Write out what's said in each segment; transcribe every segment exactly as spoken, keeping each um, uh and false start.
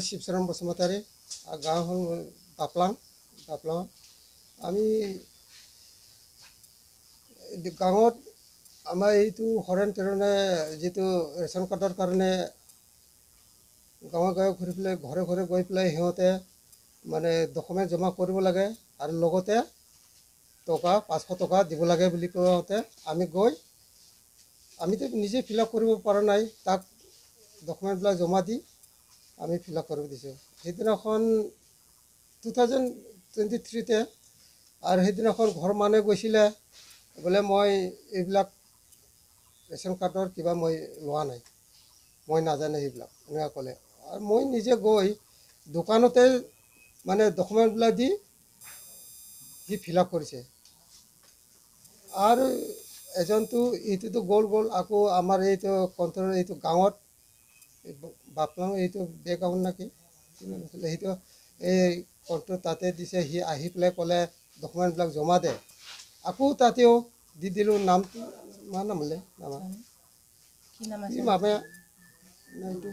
শিৱচৰণ বসুমতাৰী, আৰু গাঁও হ'ল মোৰ বাপলাং। বাপলাং আমি গাঁৱত আমাৰ এইটো হৰেণ তেৰণে যিটো ৰেচন কাৰ্ডৰ কাৰণে গাঁৱে গাঁৱে ঘূৰি পেলাই, ঘৰে ঘৰে গৈ পেলাই সিহঁতে মানে ডকুমেণ্ট জমা কৰিব লাগে আৰু লগতে টকা পাঁচশ টকা দিব লাগে বুলি কওঁতে আমি গৈ, আমিতো নিজে ফিল আপ কৰিব পৰা নাই, তাক ডকুমেণ্টবিলাক জমা দি আমি ফিল আপ কৰিব দিছোঁ। সেইদিনাখন টু থাউজেণ্ড টুৱেণ্টি থ্ৰীতে আৰু সেইদিনাখন ঘৰ মানুহে গৈছিলে বোলে, "মই এইবিলাক ৰেচন কাৰ্ডৰ কিবা মই লোৱা নাই, মই নাজানো সেইবিলাক", এনেকুৱা ক'লে। আৰু মই নিজে গৈ দোকানতে মানে ডকুমেণ্টবিলাক দি সি ফিল আপ কৰিছে। আৰু এজনটো এইটোতো গ'ল গ'ল, আকৌ আমাৰ এইটো কণ্ট্ৰল এইটো গাঁৱত, এই ব- বাপলাং এইটো বেকগ্ৰাউণ্ড নেকি, কি নাম আছিলে সেইটো, এই কণ্ট্ৰল তাতে দিছে, সি আহি পেলাই ক'লে ডকুমেণ্টবিলাক জমা দে। আকৌ তাতেও দি দিলোঁ, নামটো, মা নাম বোলে, নাম কি নাম কি আছে? মামে নামটো?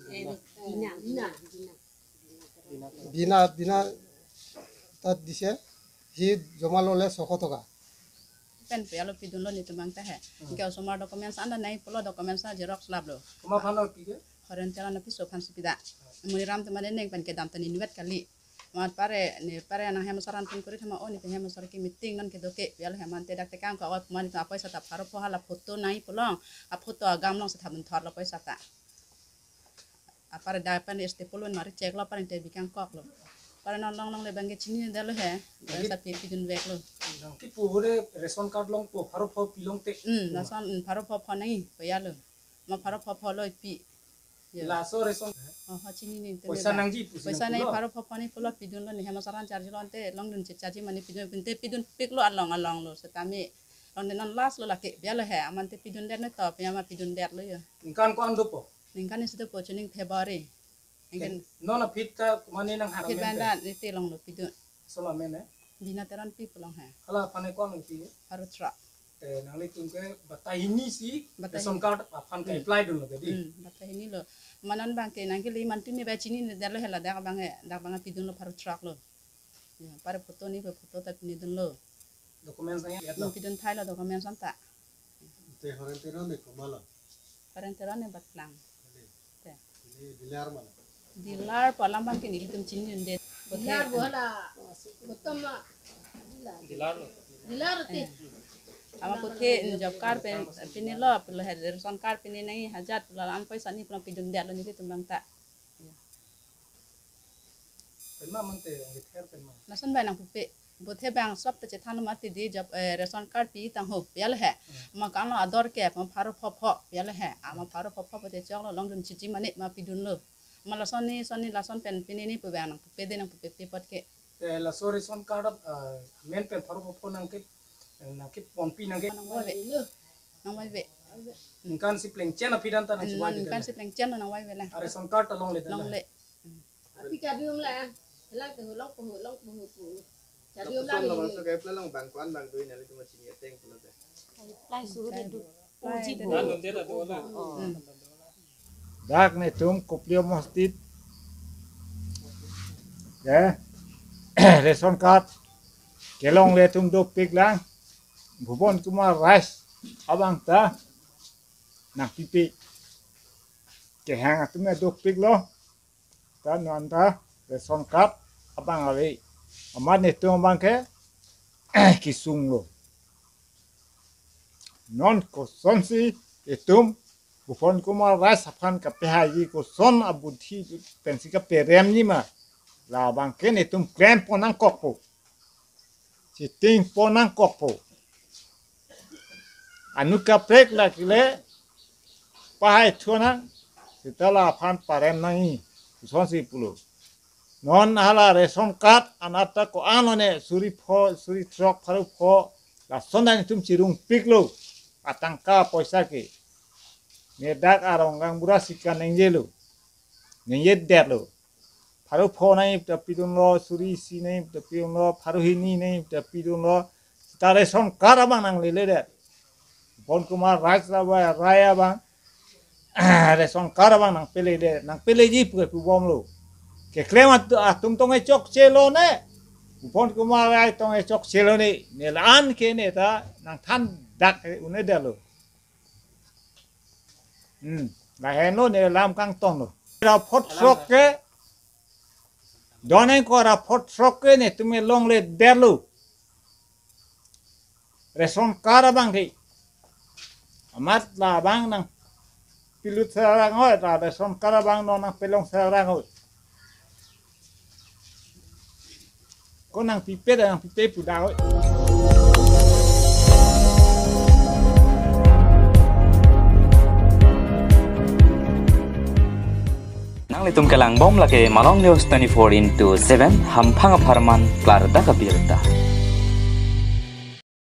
বিনা, বিনা, বিনা। বিনা, বিনা তাত দিছে, সি জমা ল'লে ছশ টকা। Pen pe alo pidunlo netum abang ta he. Anke osomar documents anta nangji pulo, documents a xerox laplo. Komat aphan lo pi ke? Haren tela na piso aphan si pida. Muni ram te mane neng pen kedam ta ne inutvet kali. Mat pare ne pare nang hem asar an pun kuri thama o ne hem asar ke meeting non kedo ke pial hem ante dak tekang ko ot mani ta apoisa ta pharo pho hala photo nangji pulo. A photo agam along si thabun thor lo poisa ta. Apar da pen este pulun mari check lo, apar ente bikang kok lo. Apar non longle abang ke chinidetlo he. Lagi sa pi pidunveklo. Nangkepu hure ration card along po pharo pho pilong te. Hmm, lason, hmm, pharo pho pho nangji, paya lo. Ma pharo pho pho lo pi. Ya. Laso ration. Oh, ha chinine te poisa nangji pusi poisa nangji pulo. Pharo pho pho nangji pulo pidunlo ne hem asar an charge lo ante longdun che charge mane pidun pinte pidunpiklo along along lo setame. Longdun non last lo lake bialo he amante pidundet ne to piyama pidundet lo yo. Ningkan ko-an dopo? Ningkan isi dopo chuning February. Ningkan non aphi ta mane nang haram aphi mente. Banda niti longlo pidun. Sola mene? Bina Teronpi pulo he. Hala aphan ko-an pi? Pharo throk. Te nanglitum ke batai hini si batai ration hini. Card aphan ke, hmm, apply dunlo ke di? Hmm, batai hini lo. Manan abang ke nangkele mantu ne ba chinidetlo he ladak abang he, dak abang pidunlo pharo throk lo. Ya, apar photo ne photo ta pinidunlo. Documents nangji-etlo? Hmm, pidun thailo documents anta. Te haren teron ne komat lo? Haren teron ne Batlang. Te. Ini dealer mana? Dealer pu alam abang ke nelitum chinine det. Dealer bo hala bottom ma. Dealer lo. Dealer te. Ama puthe job card pen pinilo, pulo he ration card pini nangji hajat, pulo an poisa ne pulo pidundetlo nelitum abang ta. Penma mante, angkether penma. Lason bai nangpupe. Bothe abang sop ta chethan mati di job, eh, ration card pi tang ho, pial he. Hmm. Ma kanglo ador ke, ma pharo pho pho, pial he. Ama pharo pho pho pote choklo longdun chichi mane ma pidunlo. Ma lason ne, son ne, lason pen pini ne pu abang nangpupe de nangpupe pe pot ke. Te laso ration card, ah, men pen pharo pho pho nangke, nangkeponpi nangke. Nangvaive. Nangvaive. Ningkan si plengchen aphi dan ta nang, hmm, chibai ningkan de si plengchen nangvaive lang. A ration card ta longle dan. Longle. Api kadium la. Lang te hulong pu hulong pu pu. Kadium la. Lapuson labangso ke pla long bang ko-an bang dui nelitum chini ateng pulote. Apply suhu de du. Apply de du. Hmm. Dak netum Koplio Mostit. Ya. Ration card kelongle atum dopik lang. Bhuban Kumar Rice abang ta nangpipe. Kehang atum ya dopiklo. Ta non ta ration card abang ave. Amat netum abang ke kesung lo. Non kosonsi itum Bhuban Kumar Rice aphan kapehaiji, koson abudhi pensi kaperemji ma. Labang ke netum klempon nangkokpo. Chetingpon nangkokpo. Anut kaprek la kele pahai thunang, seta la aphan parem nangji, kosonsi pulo. Non hala ration card anat ta ko-an lo ne, suri pho, suri throk, pharo pho, lason dan itum chirungpiklo, atangka poisa ke. Ne dak arong gang bura sika nengjelo, nengjedetlo. Pharo pho nangji ta pidunlo, suri isi nangji ta pidunlo, pharo hini nangji ta pidunlo. Ta ration card abang nangleledet. Bhuban Kumar Rice la ba rai abang. ration card abang nangpeledet, nangpeleji pu pubomlo. Keklem at-, atum tong e chokchelo ne. Upon Kumar Rai tong e chokchelo ne. Ne la-an ke ne ta nangthan dak un'edetlo. Hmm, lahenlo ne lam kangtonlo. Ra phot throk ke, don ingkoi ra phot throk ke netum e longledetlo. Ration card abang ke. Amat labang nangpilut sarang oi, ra ration card abang non nangpelong sarang oi. Ko nangpipe da nangpipe pu da oi. Nanglitum kelangbom lake Malong News twenty-four into seven, hamphang apharman klardak abirta.